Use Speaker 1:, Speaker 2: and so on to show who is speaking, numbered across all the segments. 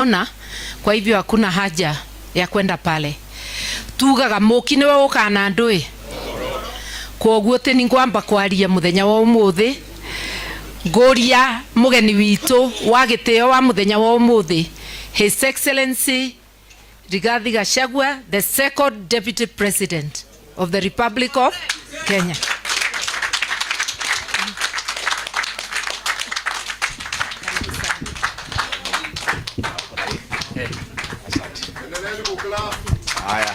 Speaker 1: Ona kwa hivyo hakuna haja ya kwenda pale. Tugaga muki niwe ukana ndui koguo ti ni ngwamba kwaria muthenya wa umuthi nguria mugeni witu wa gitio wa muthenya wa umuthi, His Excellency Rigathi Gachagua, the second Deputy President of the Republic of Kenya.
Speaker 2: Haya.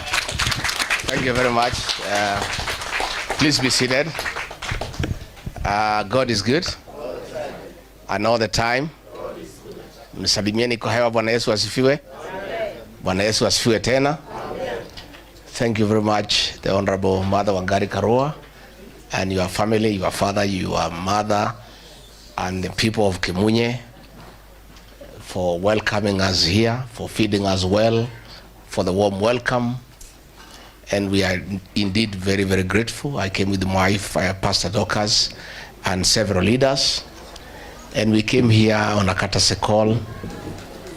Speaker 2: Thank you very much. Please be seated. God is good and all the time. Msalimieni kwa hewa. Bwana Yesu asifiwe. Bwana Yesu asifiwe tena. Thank you very much, the Honorable Mother Wangari Karua and your family, your father, your mother, and the people of Kimunye for welcoming us here, for feeding us well, for the warm welcome. And we are indeed very, very grateful. I came with my wife, Pastor Dorcas, and several leaders. And we came here on a courtesy call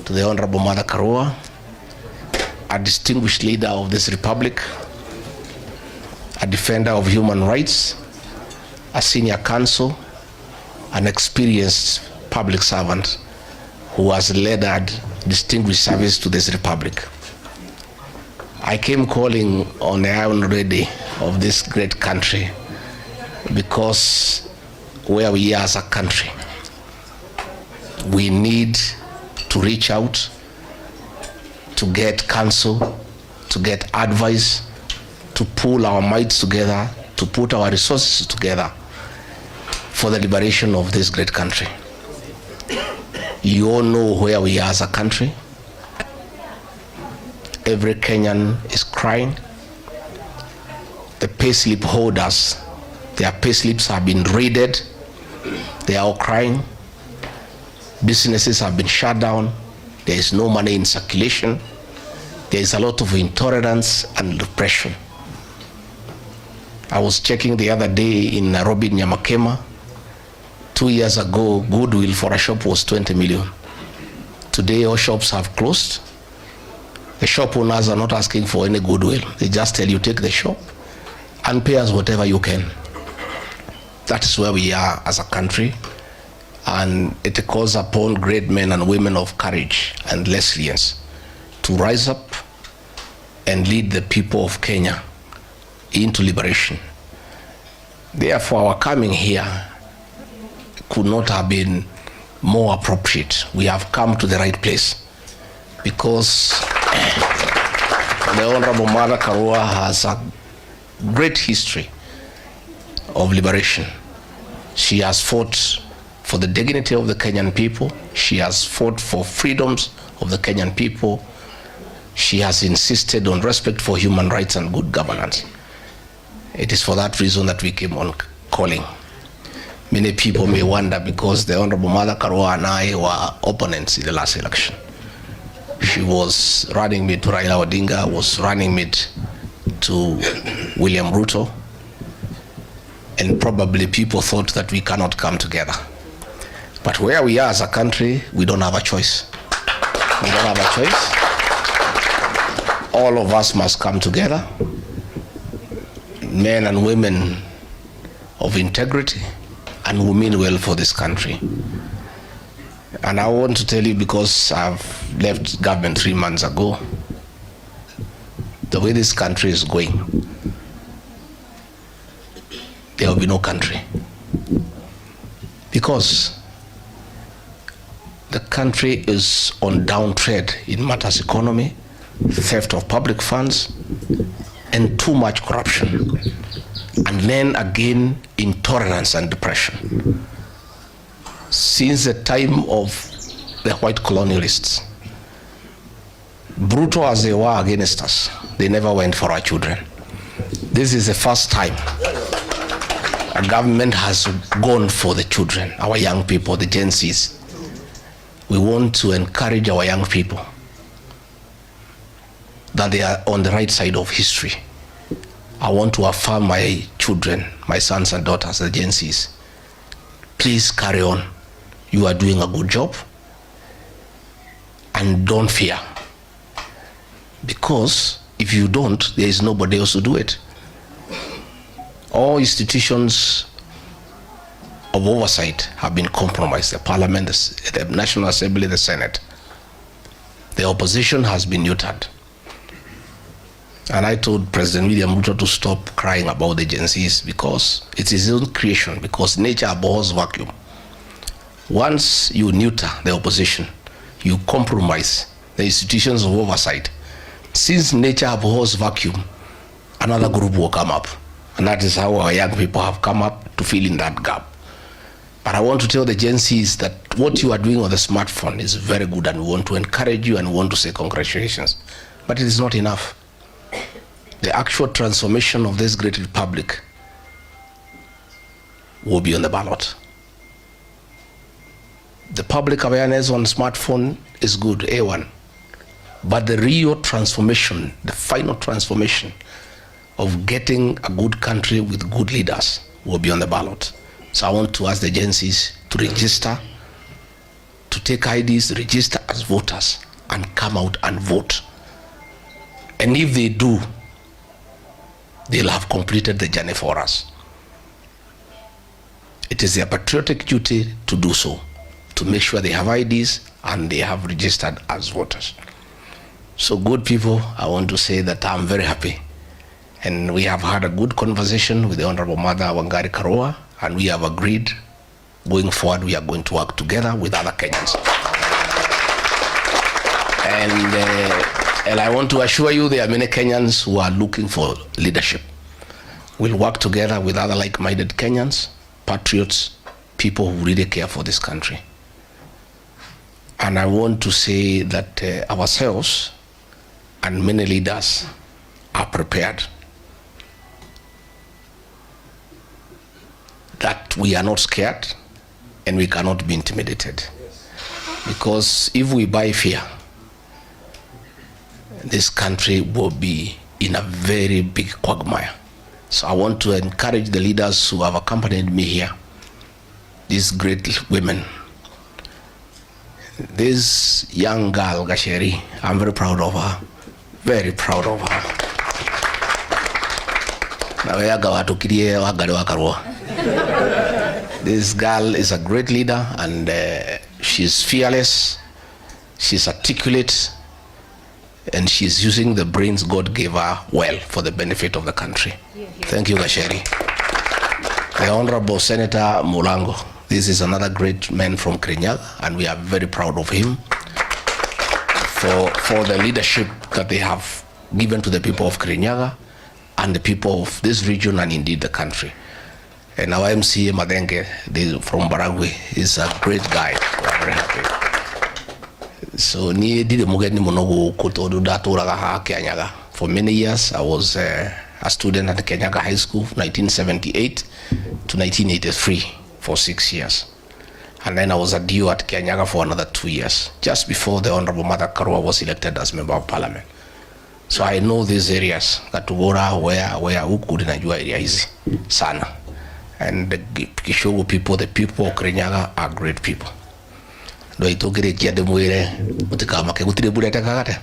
Speaker 2: to the Honorable Mother Karua, a distinguished leader of this republic, a defender of human rights, a senior counsel, an experienced public servant who has led a distinguished service to this republic. I came calling on the Iron Lady of this great country because where we are as a country, we need to reach out, to get counsel, to get advice, to pull our minds together, to put our resources together for the liberation of this great country. You all know where we are as a country. Every Kenyan is crying. The payslip holders, their payslips have been raided. They are all crying. Businesses have been shut down. There is no money in circulation. There is a lot of intolerance and repression. I was checking the other day in Nairobi, Nyamakema. 2 years ago, goodwill for a shop was 20 million. Today, all shops have closed. The shop owners are not asking for any goodwill. They just tell you, take the shop and pay us whatever you can. That is where we are as a country. And it calls upon great men and women of courage and resilience to rise up and lead the people of Kenya into liberation. Therefore, our coming here could not have been more appropriate. We have come to the right place because the Honorable Mother Karua has a great history of liberation. She has fought for the dignity of the Kenyan people. She has fought for freedoms of the Kenyan people. She has insisted on respect for human rights and good governance. It is for that reason that we came on calling. Many people may wonder because the Honorable Mother Karua and I were opponents in the last election. She was running mate to Raila Odinga, was running mate to William Ruto, and probably people thought that we cannot come together. But where we are as a country, we don't have a choice. We don't have a choice. All of us must come together, men and women of integrity, and who mean well for this country. And I want to tell you, because I've left government 3 months ago, the way this country is going, there will be no country. Because the country is on downtrend in matters economy, theft of public funds, and too much corruption. And then again, intolerance and depression. Since the time of the white colonialists, brutal as they were against us, they never went for our children. This is the first time a government has gone for the children, our young people, the Gen Zs. We want to encourage our young people that they are on the right side of history. I want to affirm my children, my sons and daughters, the Gen Zs. Please carry on. You are doing a good job. And don't fear. Because if you don't, there is nobody else to do it. All institutions of oversight have been compromised. The Parliament, the National Assembly, the Senate. The opposition has been neutered. And I told President William Ruto to stop crying about the Gen Zs, because it's his own creation, because nature abhors vacuum. Once you neuter the opposition, you compromise the institutions of oversight. Since nature abhors vacuum, another group will come up. And that is how our young people have come up to fill in that gap. But I want to tell the Gen Zs that what you are doing on the smartphone is very good, and we want to encourage you and we want to say congratulations. But it is not enough. The actual transformation of this great republic will be on the ballot. The public awareness on smartphone is good, A1. But the real transformation, the final transformation of getting a good country with good leaders will be on the ballot. So I want to ask the Gen Zs to register, to take IDs, register as voters, and come out and vote. And if they do, they'll have completed the journey for us. It is their patriotic duty to do so, to make sure they have IDs and they have registered as voters. So good people, I want to say that I'm very happy. And we have had a good conversation with the Honorable Mother Wangari Karua, and we have agreed going forward we are going to work together with other Kenyans. And I want to assure you there are many Kenyans who are looking for leadership. We'll work together with other like-minded Kenyans, patriots, people who really care for this country. And I want to say that ourselves and many leaders are prepared. That we are not scared and we cannot be intimidated. Because if we buy fear, this country will be in a very big quagmire. So I want to encourage the leaders who have accompanied me here, these great women. This young girl, Gasheri, I'm very proud of her. Very proud of her. This girl is a great leader, and she's fearless, she's articulate, and she's using the brains God gave her well for the benefit of the country. Thank you, Gasheri. The Honorable Senator Mulango, this is another great man from Kirinyaga, and we are very proud of him for the leadership that they have given to the people of Kirinyaga and the people of this region and indeed the country. And our MCA Madenge from Baragwi is a great guy. We are very happy. So ni ndire mugeni muno guku tondu ndaturaga haha Kianyaga. For many years I was a student at Kianyaga High School, 1978 to 1983 for 6 years. And then I was a DO at Kianyaga for another 2 years, just before the Honorable Martha Karua was elected as Member of Parliament. So I know these areas, Gatugora, where huku ninajua area hizi sana. And the Kishogo people, the people of Kirinyaga are great people. Ndo itũngĩrĩkia ndĩmwĩre mũtikamake gũtirĩ mbura ĩtekaga atĩa.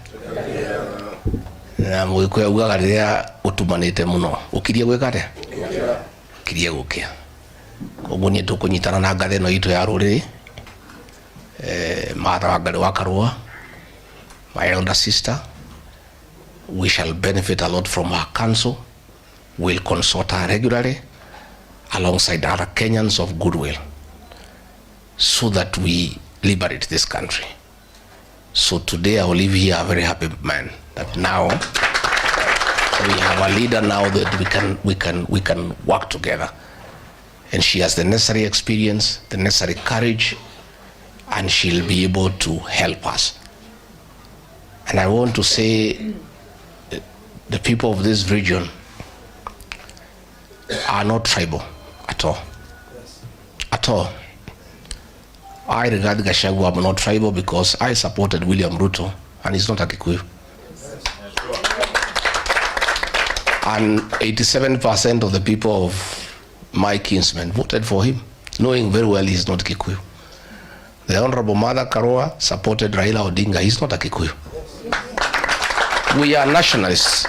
Speaker 2: Na mũgĩkũyũ augaga rĩrĩa ũtumanĩte mũno ũkirie gwĩka atĩa, ũkirie gũkĩa. Koguo niĩ tũkũnyitana na ngatha ĩno itũ ya rũrĩrĩ, Martha Wangari wa Karua, my elder sister, we shall benefit a lot from her counsel. We'll consult her regularly alongside other Kenyans of goodwill so that we liberate this country. So today I will leave here a very happy man that now we have a leader now that we can work together. And she has the necessary experience, the necessary courage, and she'll be able to help us. And I want to say the people of this region are not tribal at all. At all. I regard Gachagua, I'm not tribal because I supported William Ruto and he's not a Kikuyu. And 87% of the people of my kinsmen voted for him, knowing very well he's not Kikuyu. The Honorable Martha Karua supported Raila Odinga. He's not a Kikuyu. We are nationalists.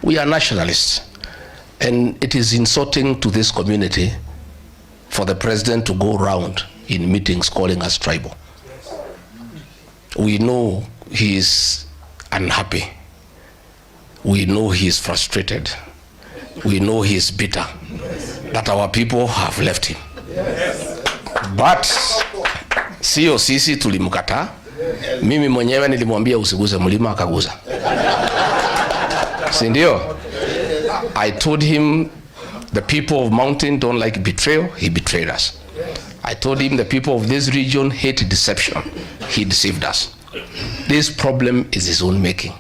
Speaker 2: We are nationalists. And it is insulting to this community for the president to go round in meetings calling us tribal. We know he is unhappy. We know he is frustrated. We know he is bitter that our people have left him. But sio sisi tulimkataa. Mimi mwenyewe nilimwambia usiguze mlima, akaguza, si ndio? I told him the people of mountain don't like betrayal. He betrayed us. I told him the people of this region hate deception. He deceived us. This problem is his own making.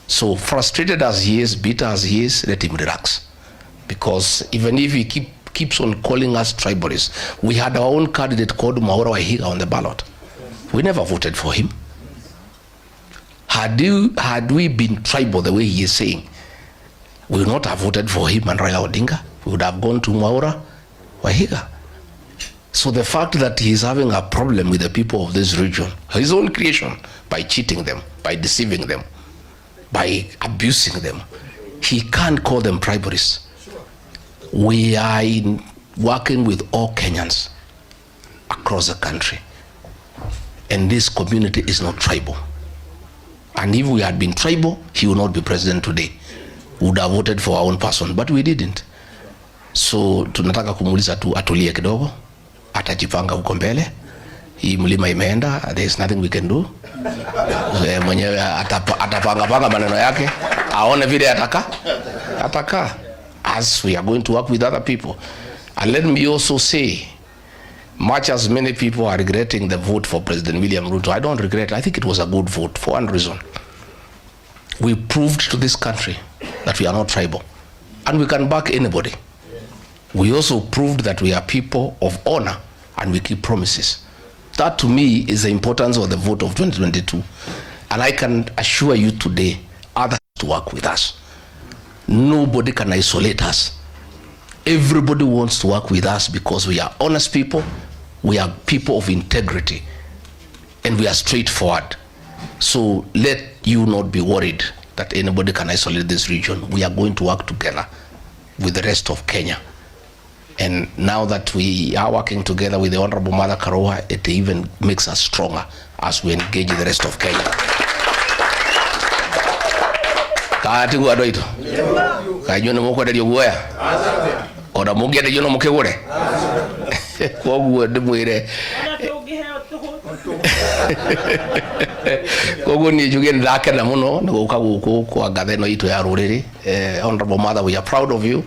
Speaker 2: So frustrated as he is, bitter as he is, let him relax. Because even if he keeps on calling us tribalists, we had our own candidate called Mwaura Waihiga on the ballot. We never voted for him. Had we been tribal the way he is saying, we would not have voted for him and Raila Odinga. We would have gone to Mwaura Waihiga. So the fact that he is having a problem with the people of this region, his own creation, by cheating them, by deceiving them, by abusing them, he can't call them tribalists. We are in working with all Kenyans across the country. And this community is not tribal. And if we had been tribal, he would not be president today. We would have voted for our own person, but we didn't. So tunataka kumuuliza tu atulie kidogo, atajipanga huko mbele. Hii mlima imeenda, there is nothing we can do. Mwenyewe atapanga panga maneno yake, aone vile ataka. As we are going to work with other people. And let me also say, much as many people are regretting the vote for President William Ruto, I don't regret. I think it was a good vote for one reason. We proved to this country that we are not tribal and we can back anybody. We also proved that we are people of honor and we keep promises. That to me is the importance of the vote of 2022. And I can assure you today, others to work with us. Nobody can isolate us. Everybody wants to work with us because we are honest people, we are people of integrity, and we are straightforward. So let you not be worried that anybody can isolate this region. We are going to work together with the rest of Kenya. And now that we are working together with the Honorable Martha Karua, it even makes us stronger as we engage the rest of Kenya. Katigwo andũ aitũ kaĩ nĩ mũkwenderio guoya ona mũngĩenderio no mũkĩgũre koguo ndĩmwĩre koguo niĩ njuge nĩ ndakena mũno nĩ gũka gũkũ kwa ngatha ĩno itũ ya rũrĩrĩ. Honorable Mother, we are proud of you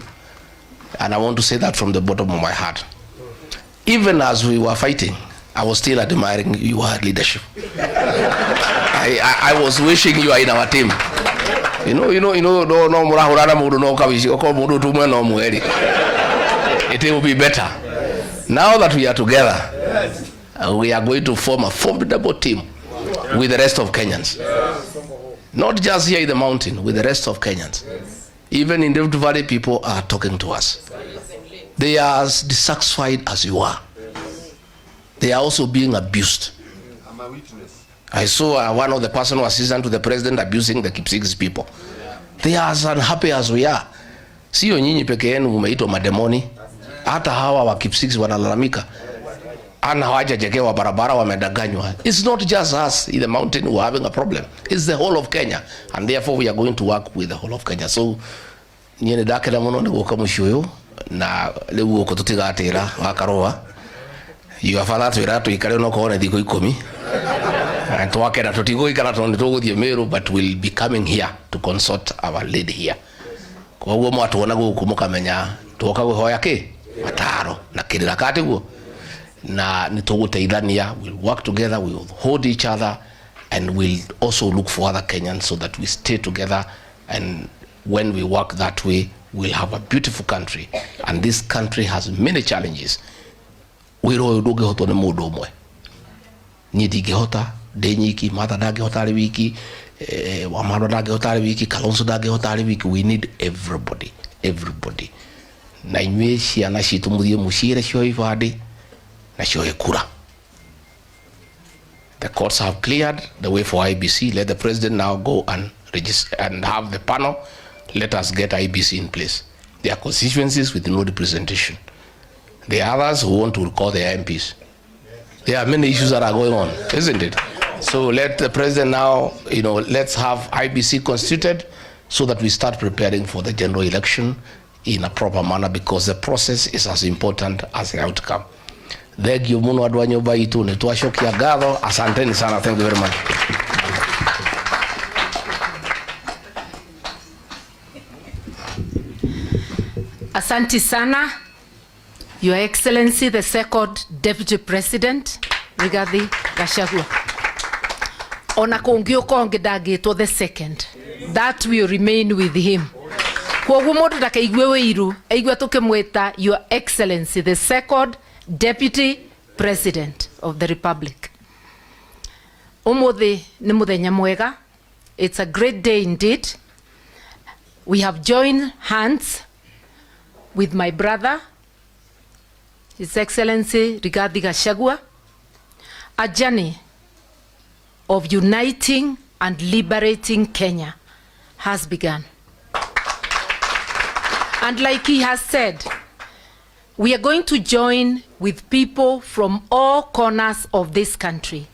Speaker 2: and I want to say that from the bottom of my heart. Even as we were fighting, I was still admiring your leadership. I was wishing you are in our team. You know, no, no, murahurana mundu no kawici, okorwo mundu tumwe no mweri. It will be better. Now that we are together, we are going to form a formidable team with the rest of Kenyans. Not just here in the mountain, with the rest of Kenyans. Even in Rift Valley, people are talking to us. They are as dissatisfied as you are. They are also being abused.
Speaker 3: I'm a witness.
Speaker 2: I saw one of the personal assistant to the president abusing the Kipsigis people. They are as unhappy as we are. Sio nyinyi peke yenu mumeitwa mademoni. Hata hawa wa Kipsigis wanalalamika. Ana hawajajengewa barabara, wamedanganywa. It's not just us in the mountain who are having a problem. It's the whole of Kenya. And therefore we are going to work with the whole of Kenya. So niĩ nĩ ndakena mũno nĩ gũka mũciĩ ũyũ na rĩu gũkũ tũtigatĩra wa Karũa. Your father atwĩra tũikare no korwo nĩ thikũ ikũmi. Na twakena tũtigũikara tondũ nĩ tũgũthiĩ Meru, but we'll be coming here to consult our lady here. Koguo mwatuona gũkũ mũkamenya twoka kũhoya kĩ mataro na kĩrĩra katiguo na nĩ tũgũteithania. We'll work together, we will hold each other, and we'll also look for other Kenyans so that we stay together. And when we work that way, we'll have a beautiful country. And this country has many challenges. Wĩra ũyũ ndũngĩhotwo nĩ mũndũ ũmwe. Niĩ ndingĩhota ndĩ nyiki, Martha ndangĩhota arĩ wiki, Wamalwa ndangĩhota arĩ wiki, Kalonzo ndangĩhota arĩ wiki. We need everybody, everybody. Na inyuĩ ciana citũ mũthiĩ mũciĩre cioe ibandĩ na cioe kura. The courts have cleared the way for IEBC. Let the president now go and register and have the panel. Let us get IEBC in place. There are constituencies with no representation. There are others who want to recall their MPs. There are many issues that are going on, isn't it? So let the president now, let's have IEBC constituted so that we start preparing for the general election in a proper manner, because the process is as important as the outcome. Thank you muno andũ a nyũmba itũ, nĩ twacokia ngatho. Asanteni sana, thank you very much.
Speaker 1: Asante sana, Your Excellency, the second Deputy President, Rigathi Gachagua. Ona kũngĩũka ũngĩ ndangĩtwo the second. That will remain with him. Kwoguo mũndũ ndakaigue wĩiru, aigue tũkĩmwĩta Your Excellency, the second Deputy President of the Republic. Ũmũthĩ nĩ mũthenya mwega. It's a great day indeed. We have joined hands with my brother, His Excellency Rigathi Gachagua, a journey of uniting and liberating Kenya has begun. And like he has said, we are going to join with people from all corners of this country.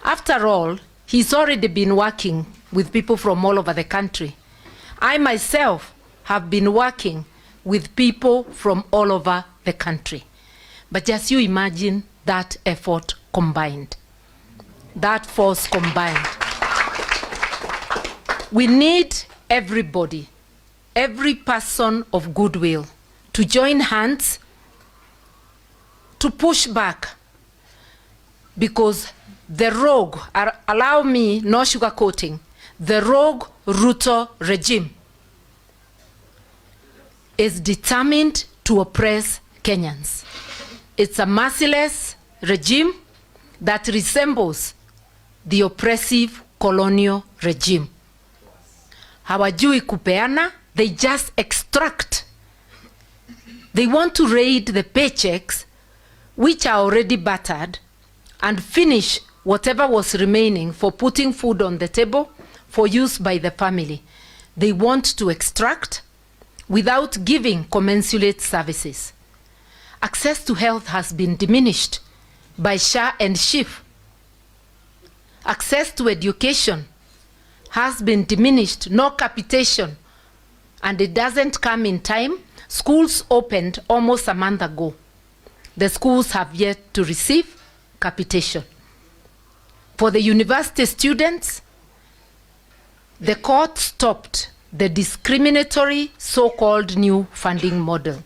Speaker 1: After all, he's already been working with people from all over the country. I myself have been working with people from all over the country. But just you imagine that effort combined, that force combined. We need everybody, every person of goodwill, to join hands to push back, because the rogue, allow me, no sugarcoating, the rogue Ruto regime is determined to oppress Kenyans. It's a merciless regime that resembles the oppressive colonial regime. Hawajui kupeana, they just extract. They want to raid the paychecks, which are already battered, and finish whatever was remaining for putting food on the table for use by the family. They want to extract without giving commensurate services. Access to health has been diminished by SHA and SHIF. Access to education has been diminished, no capitation, and it doesn't come in time. Schools opened almost a month ago. The schools have yet to receive capitation. For the university students, the court stopped the discriminatory so-called new funding model.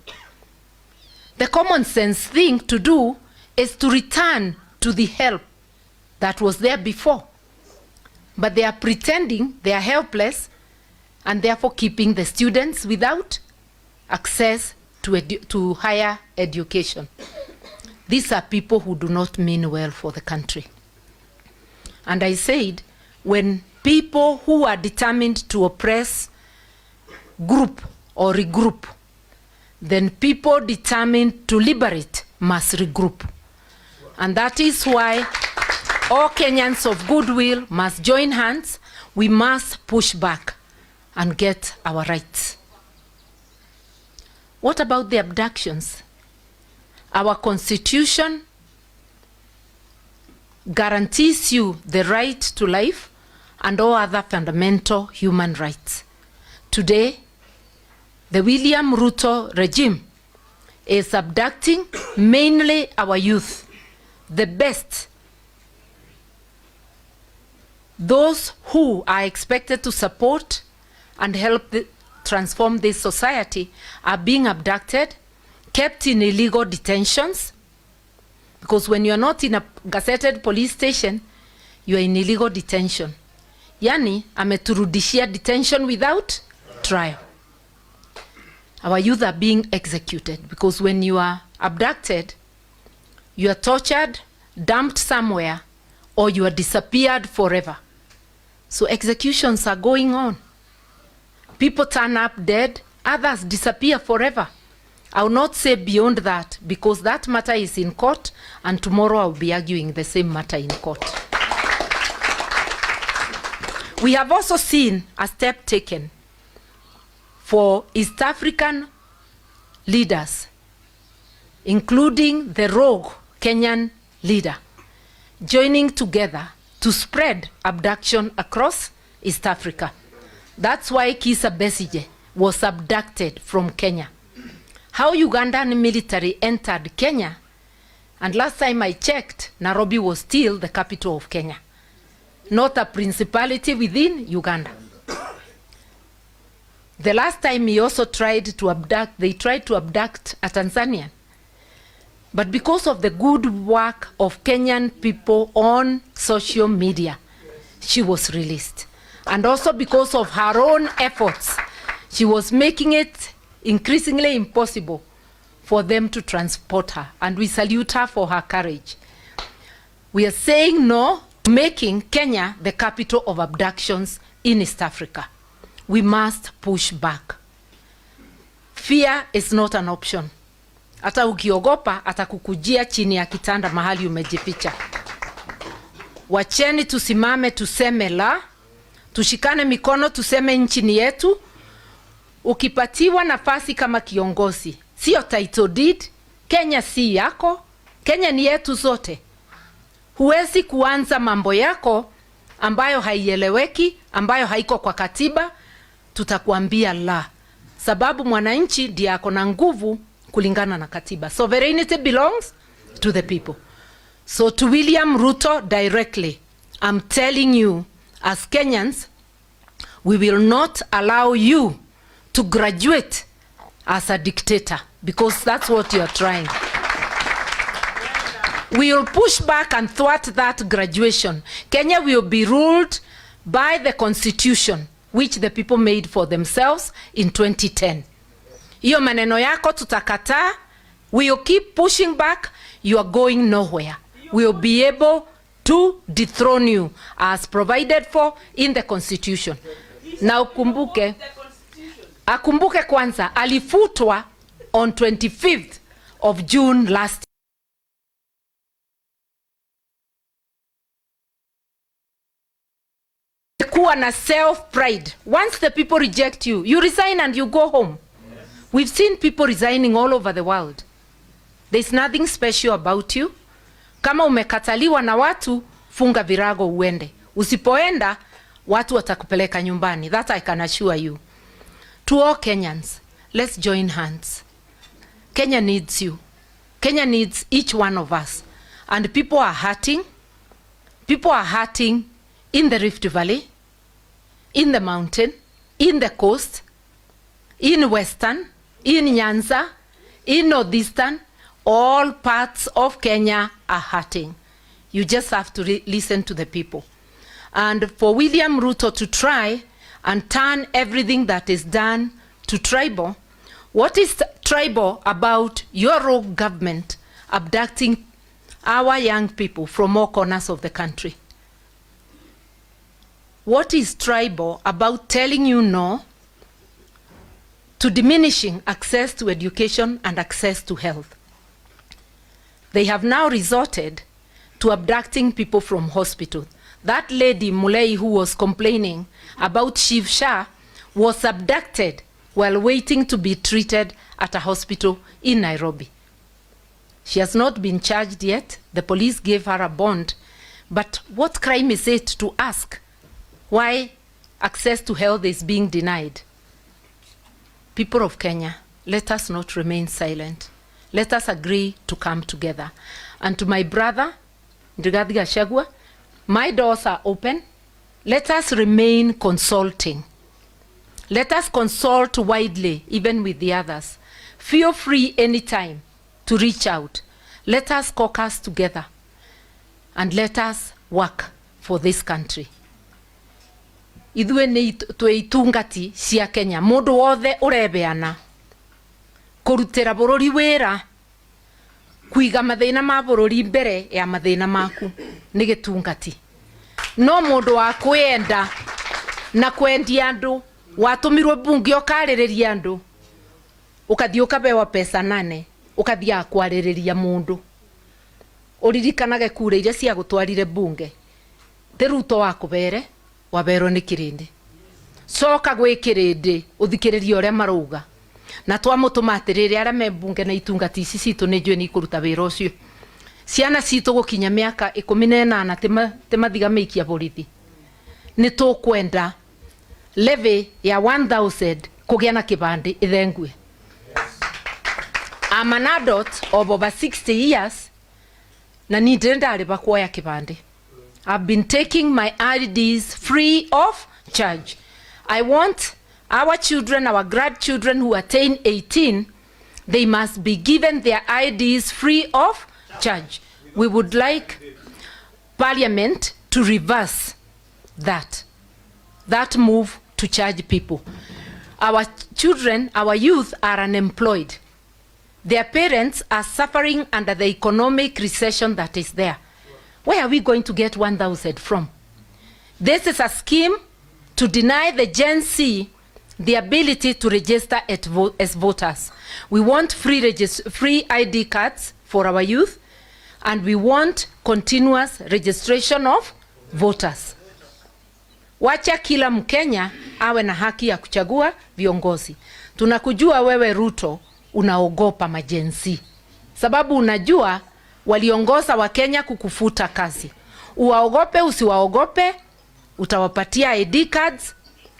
Speaker 1: The common sense thing to do is to return to the help that was there before. But they are pretending they are helpless and therefore keeping the students without access to higher education. These are people who do not mean well for the country. And I said, when people who are determined to oppress group or regroup, then people determined to liberate must regroup. And that is why all Kenyans of goodwill must join hands. We must push back and get our rights. What about the abductions? Our constitution guarantees you the right to life and all other fundamental human rights. Today, the William Ruto regime is abducting mainly our youth, the best, those who are expected to support and help transform this society are being abducted, kept in illegal detentions, because when you are not in a gazetted police station, you are in illegal detention. Yani, ameturudishia detention without trial. Our youth are being executed because when you are abducted, you are tortured, dumped somewhere, or you are disappeared forever. So executions are going on. People turn up dead, others disappear forever. I will not say beyond that because that matter is in court, and tomorrow I will be arguing the same matter in court. We have also seen a step taken for East African leaders, including the rogue Kenyan leader, joining together to spread abduction across East Africa. That's why Kizza Besigye was abducted from Kenya. How Ugandan military entered Kenya, and last time I checked, Nairobi was still the capital of Kenya, not a principality within Uganda. The last time he also tried to abduct, they tried to abduct a Tanzanian. But because of the good work of Kenyan people on social media, she was released. And also because of her own efforts, she was making it increasingly impossible for them to transport her. And we salute her for her courage. We are saying no to making Kenya the capital of abductions in East Africa. We must push back. Fear is not an option. Hata ukiogopa atakukujia chini ya kitanda mahali umejificha. Wacheni tusimame tuseme la, tushikane mikono tuseme nchi ni yetu. Ukipatiwa nafasi kama kiongozi, sio title deed. Kenya si yako, Kenya ni yetu zote. Huwezi kuanza mambo yako ambayo haieleweki, ambayo haiko kwa katiba. Tutakuambia la, sababu mwananchi ndiye ako na nguvu kulingana na katiba. Sovereignty belongs to the people. So to William Ruto directly, I'm telling you, as Kenyans, we will not allow you to graduate as a dictator, because that's what you are trying. We will push back and thwart that graduation. Kenya will be ruled by the constitution which the people made for themselves in 2010. Hiyo maneno yako tutakataa. We will keep pushing back. You are going nowhere. We will be able to dethrone you as provided for in the constitution. Na ukumbuke, akumbuke kwanza alifutwa on 25th of June last. Kuwa na self pride. Once the people reject you, you resign and you go home. We've seen people resigning all over the world. There's nothing special about you. Kama umekataliwa na watu, funga virago uende. Usipoenda, watu watakupeleka nyumbani. That I can assure you. To all Kenyans, let's join hands. Kenya needs you. Kenya needs each one of us. And people are hurting. People are hurting in the Rift Valley, in the mountain, in the coast, in Western, in Nyanza, in Northeastern. All parts of Kenya are hurting. You just have to listen to the people. And for William Ruto to try and turn everything that is done to tribal, what is tribal about your rogue government abducting our young people from all corners of the country? What is tribal about telling you no to diminishing access to education and access to health? They have now resorted to abducting people from hospital. That lady, Mulei, who was complaining about Shiv Shah, was abducted while waiting to be treated at a hospital in Nairobi. She has not been charged yet. The police gave her a bond. But what crime is it to ask why access to health is being denied? People of Kenya, let us not remain silent. Let us agree to come together. And to my brother, Rigathi Gachagua, my doors are open. Let us remain consulting. Let us consult widely, even with the others. Feel free anytime to reach out. Let us caucus together and let us work for this country. Ithuĩ nĩ twĩ itungati cia Kenya. Mũndũ wothe ũrebeana kũrutĩra bũrũri wĩra, kũiga mathĩna ma bũrũri mbere ya mathĩna maku, nĩ gĩtungati. No mũndũ wa kwĩenda na kwendia andũ, watũmirwo mbunge ũkarĩrĩria andũ, ũkathiĩ ũkabewa pesa nane, ũkathiaga kwarĩrĩria mũndũ. Ũririkanage kura iria ciagũtwarire mbunge, ti Ruto wakũbere. Waberwo nĩ kĩrĩndĩ. Coka gwĩ kĩrĩndĩ, ũthikĩrĩrie ũrĩa marauga. Na twamũtũma atĩrĩrĩ, arĩa me mbunge na itungati ici citũ, nĩ njũĩ nĩ ikũruta wĩra ũcio. Ciana citũ gũkinya mĩaka 18 timathiga mĩikia borithi. Nĩ tũkwenda levy ya 1000 kũgĩa na kĩbandĩ ĩthengue. I'm an adult of over 60 years na ni ndĩrĩ ndarĩba kuoya kĩbandĩ. I've been taking my IDs free of charge. I want our children, our grandchildren who attain 18, they must be given their IDs free of charge. We would like Parliament to reverse that move to charge people. Our children, our youth are unemployed. Their parents are suffering under the economic recession that is there. Where are we going to get 1,000 from? This is a scheme to deny the Gen Z the ability to register as voters. We want free ID cards for our youth, and we want continuous registration of voters. Wacha kila Mkenya awe na haki ya kuchagua viongozi. Tunakujua wewe Ruto unaogopa ma-Gen Z, sababu unajua waliongoza Wakenya kukufuta kazi. Uwaogope usiwaogope, utawapatia ID cards,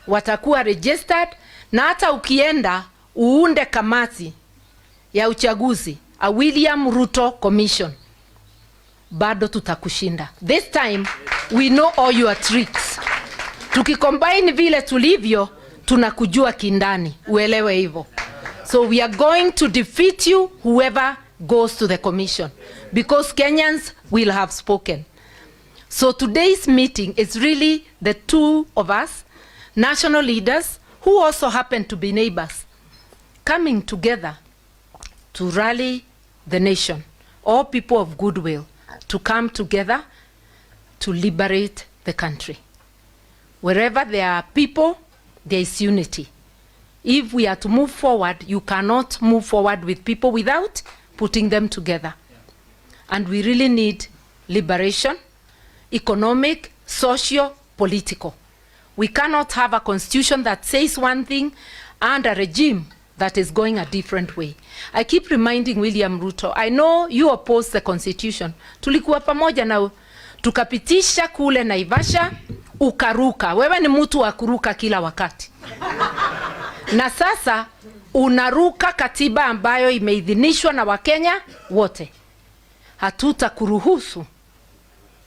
Speaker 1: watakuwa registered, na hata ukienda uunde kamati ya uchaguzi, a William Ruto Commission, bado tutakushinda. This time we know all your tricks. Tukicombine vile tulivyo, tunakujua kindani, uelewe hivyo. So we are going to defeat you, whoever goes to the commission, because Kenyans will have spoken. So today's meeting is really the two of us, national leaders, who also happen to be neighbors, coming together to rally the nation, all people of goodwill, to come together to liberate the country. Wherever there are people, there is unity. If we are to move forward, you cannot move forward with people without putting them together. And we really need liberation, economic, socio, political. We cannot have a constitution that says one thing and a regime that is going a different way. I keep reminding William Ruto, I know you oppose the constitution. Tulikuwa pamoja na tukapitisha kule Naivasha, ukaruka. Wewe ni mtu wa kuruka kila wakati. Na sasa unaruka katiba ambayo imeidhinishwa na Wakenya wote. Hatutakuruhusu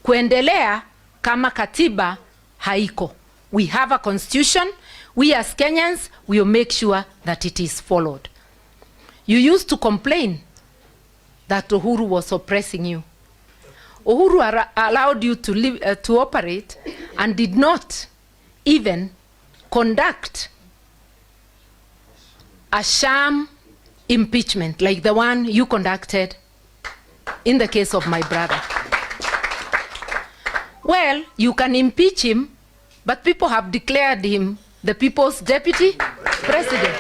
Speaker 1: kuendelea kama katiba haiko. We have a constitution. We as Kenyans will make sure that it is followed. You used to complain that Uhuru was oppressing you. Uhuru allowed you to live, to operate, and did not even conduct a sham impeachment like the one you conducted in the case of my brother. Well, you can impeach him, but people have declared him the people's deputy president.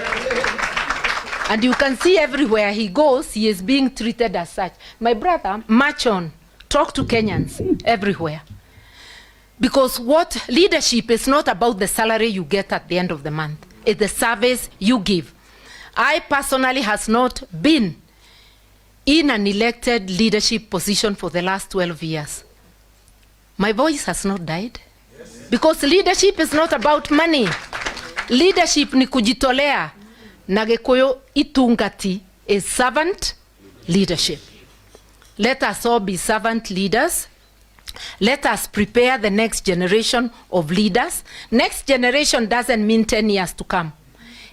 Speaker 1: And you can see everywhere he goes, he is being treated as such. My brother, march on. Talk to Kenyans everywhere. Because what leadership is not about the salary you get at the end of the month. It's the service you give. I personally has not been in an elected leadership position for the last 12 years. My voice has not died. Because leadership is not about money. Leadership ni kujitolea. Na Gikuyu itungati is servant leadership. Let us all be servant leaders. Let us prepare the next generation of leaders. Next generation doesn't mean 10 years to come.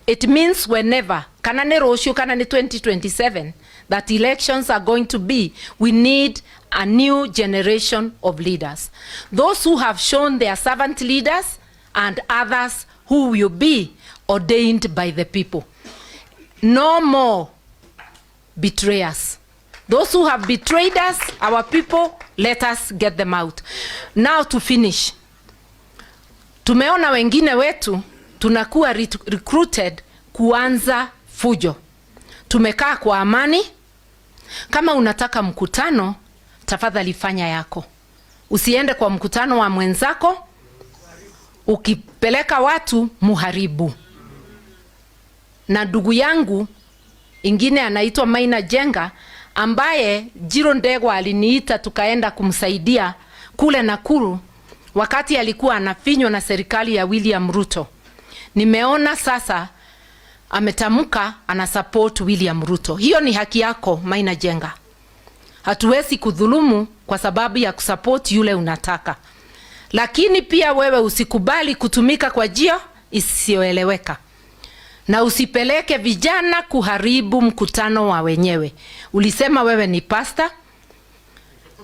Speaker 1: It means whenever, kana nĩ rũciũ kana nĩ 2027, that elections are going to be, we need a new generation of leaders. Those who have shown their servant leaders and others who will be ordained by the people. No more betrayers. Those who have betrayed us, our people, let us get them out. Now to finish. Tumeona wengine wetu tunakuwa recruited kuanza fujo. Tumekaa kwa amani. Kama unataka mkutano, tafadhali fanya yako. Usiende kwa mkutano wa mwenzako. Ukipeleka watu muharibu. Na ndugu yangu ingine anaitwa Maina Jenga ambaye Jiro Ndegwa aliniita tukaenda kumsaidia kule Nakuru wakati alikuwa anafinywa na serikali ya William Ruto. Nimeona sasa ametamka ana support William Ruto. Hiyo ni haki yako Maina Jenga. Hatuwezi kudhulumu kwa sababu ya kusupport yule unataka. Lakini pia wewe usikubali kutumika kwa njia isiyoeleweka. Na usipeleke vijana kuharibu mkutano wa wenyewe. Ulisema wewe ni pasta.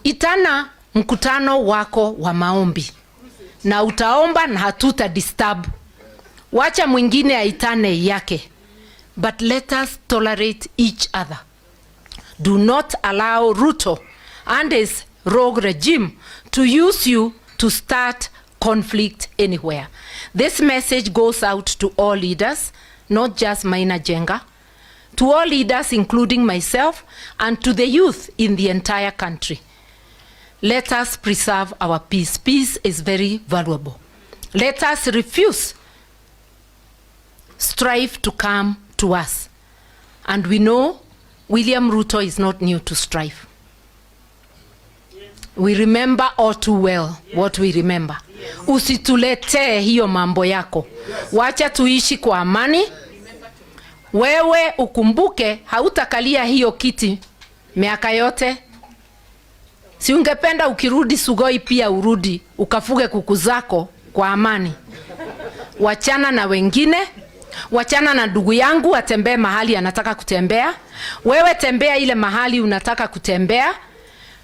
Speaker 1: Itana mkutano wako wa maombi. Na utaomba na hatuta disturb. Wacha mwingine aitane yake. But let us tolerate each other. Do not allow Ruto and his rogue regime to use you to start conflict anywhere. This message goes out to all leaders, not just Maina Jenga, to all leaders including myself and to the youth in the entire country. Let us preserve our peace. Peace is very valuable. Let us refuse strife to come to us. And we know William Ruto is not new to strife. We remember all too well what we remember. Usituletee hiyo mambo yako. Wacha tuishi kwa amani. Wewe ukumbuke hautakalia hiyo kiti miaka yote. Si ungependa ukirudi Sugoi pia urudi ukafuge kuku zako kwa amani. Wachana na wengine, wachana na ndugu yangu atembee mahali anataka kutembea. Wewe tembea ile mahali unataka kutembea.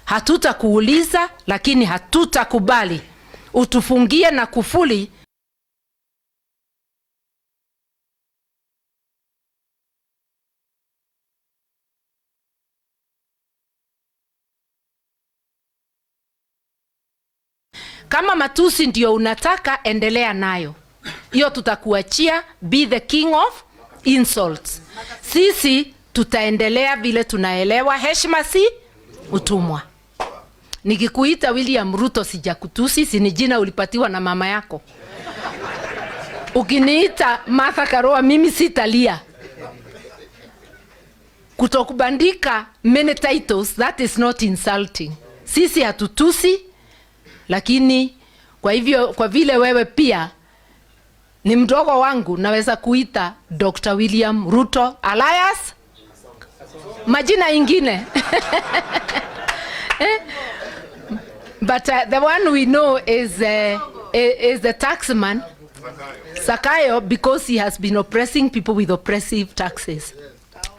Speaker 1: Hatutakuuliza, lakini hatutakubali utufungie na kufuli. Kama matusi ndio unataka, endelea nayo. Hiyo tutakuachia, be the king of insults. Sisi tutaendelea vile tunaelewa, heshima si utumwa. Nikikuita William Ruto sijakutusi, si ni jina ulipatiwa na mama yako. Ukiniita Martha Karua mimi sitalia. Kutokubandika many titles, that is not insulting. Sisi hatutusi, lakini kwa hivyo, kwa vile wewe pia ni mdogo wangu, naweza kuita Dr. William Ruto alias majina ingine. But the one we know is the taxman Zakayo, because he has been oppressing people with oppressive taxes.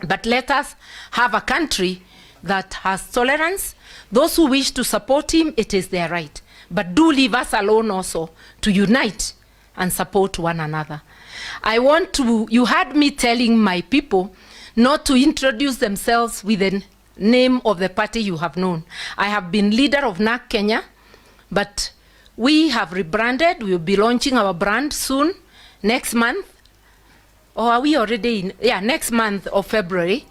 Speaker 1: But let us have a country that has tolerance. Those who wish to support him, it is their right. But do leave us alone also to unite and support one another. You heard me telling my people not to introduce themselves with the name of the party you have known. I have been leader of NARC Kenya, but we have rebranded. We will be launching our brand soon, next month. Or are we already in? Yeah, next month of February.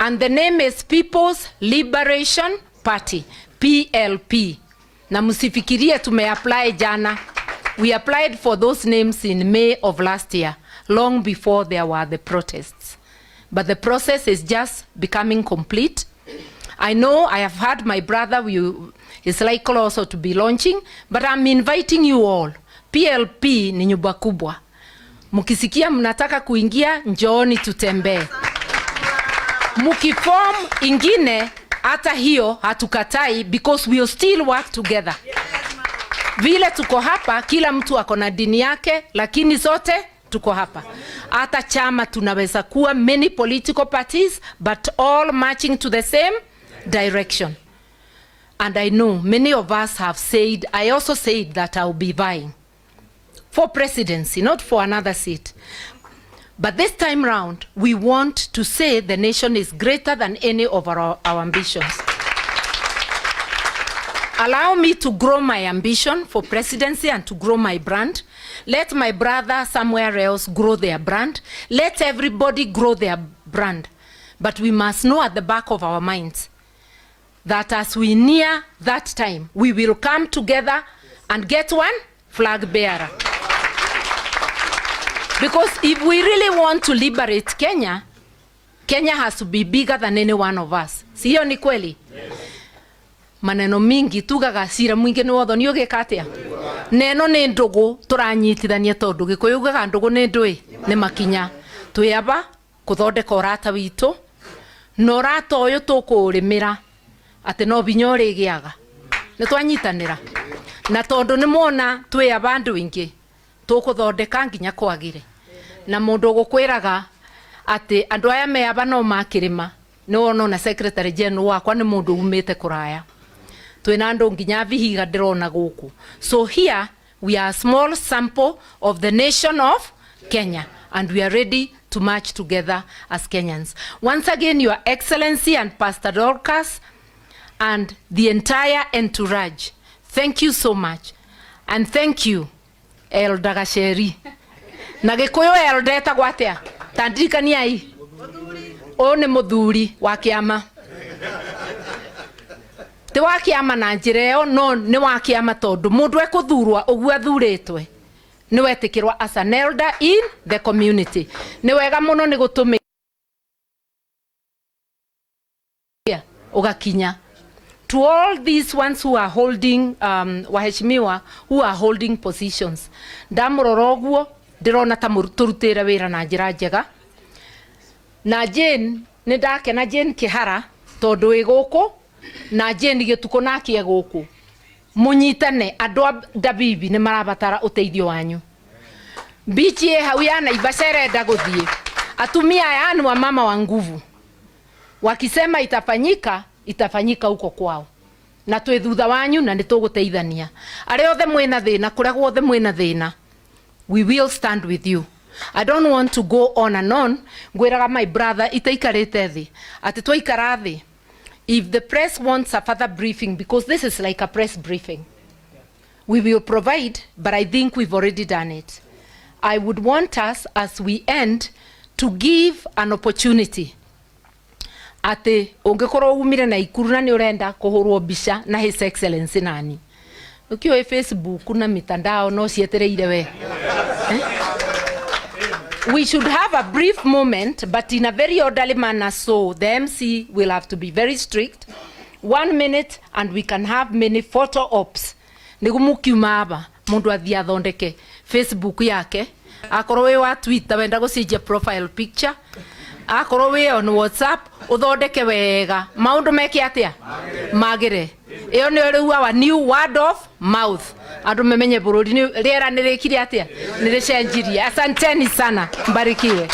Speaker 1: And the name is People's Liberation Party, PLP. Na msifikirie tumeapply jana. We applied for those names in May of last year, long before there were the protests. But the process is just becoming complete. I know I have heard my brother is likely also to be launching, but I'm inviting you all. PLP ni nyumba kubwa. Mkisikia mnataka kuingia, njooni tutembee. Mkiform ingine, hata hiyo hatukatai, because we'll still work together. Vile tuko hapa, kila mtu ako na dini yake, lakini zote tuko hapa. Hata chama tunaweza kuwa many political parties, but all marching to the same direction. And I know many of us have said, I also said that I'll be vying for presidency, not for another seat. But this time round, we want to say the nation is greater than any of our ambitions. Allow me to grow my ambition for presidency and to grow my brand. Let my brother somewhere else grow their brand. Let everybody grow their brand. But we must know at the back of our minds that as we near that time, we will come together and get one flag bearer. Because if we really want to liberate Kenya, Kenya has to be bigger than any one of us. Si hiyo ni kweli? Yes. Maneno mingi tugaga cira mwingi ni wotho ni ugika atia? Neno ni ndugu turanyitithania tondu Gikuyu ugaga ndugu ni ndui ni makinya. Twi aba kuthondeka urata witu na urata uyu tukuurimira ati no binya urigiaga. Ni twanyitanira. Na tondu ni mwona twi aba andu ingi tukuthondeka nginya kwagire. Na mundu ugukwiraga ati andu aya me aba no makirima ni wona na secretary general wakwa ni mundu umite kuraya. Twina andu nginya Vihiga ndirona guku. So here we are a small sample of the nation of Kenya, and we are ready to march together as Kenyans. Once again, Your Excellency and Pastor Dorcas and the entire entourage, thank you so much. And thank you, Elder Gacheri. Na Gikuyu elder etagwo atia? Ta ndirikaniai. Ũyũ nĩ mũthuri wa kĩama. Ti wa kĩama na njĩra ĩyo, no nĩ wa kĩama tondũ mũndũ ekũthurwa ũguo athurĩtwe nĩ wetĩkĩrwa as an elder in the community. Nĩ wega mũno nĩ gũtũmĩra ũgakinya. To all these ones who are holding, waheshimiwa who are holding positions, ndamũrora ũguo ndĩrona ta tũrutĩre wĩra na njĩra njega. Na Jane nĩ ndakena, Jane Kihara tondũ ĩ gũkũ, na Jane Gĩtukũ nake e gũkũ. Mũnyitane, andũ a Ndabibi nĩ marabatara ũteithio wanyu. Bichi ĩ hau ya Naivasha ĩrenda gũthiĩ. Atumia aya ni wamama wa nguvu, wakisema itafanyika, itafanyika huko kwao. Na twĩ thutha wanyu na nĩ tũgũteithania. Arĩa othe mwĩna thĩna, kũrĩa guothe mwĩna thĩna, we will stand with you. I don't want to go on and on. Ngwĩraga my brother itaikarĩte thĩ atĩ twaikara thĩ, if the press wants a further briefing, because this is like a press briefing, we will provide, but I think we've already done it. I would want us, as we end, to give an opportunity atĩ ũngĩkorwo umire na Ikuru na nĩ ũrenda kũhũrwo mbica na His Excellency nani, ũkĩũĩ Facebook na mitandao no cietereire we. Eh? We should have a brief moment, but in a very orderly manner, so the MC will have to be very strict. 1 minute, and we can have many photo ops. Nĩguo mũkiuma aba, mũndũ athiĩ athondeke Facebook yake, akorwo wĩ wa Twitter wenda gũcenjia profile picture, akorwo wĩ on WhatsApp ũthondeke wega, maũndũ meke atĩa magĩre. Ĩyo nĩyo rĩu our new word of mouth, andũ memenye bũrũri rĩera nĩ rĩkire atĩa, nĩ rĩcenjirie. Asanteni sana, mbarikiwe.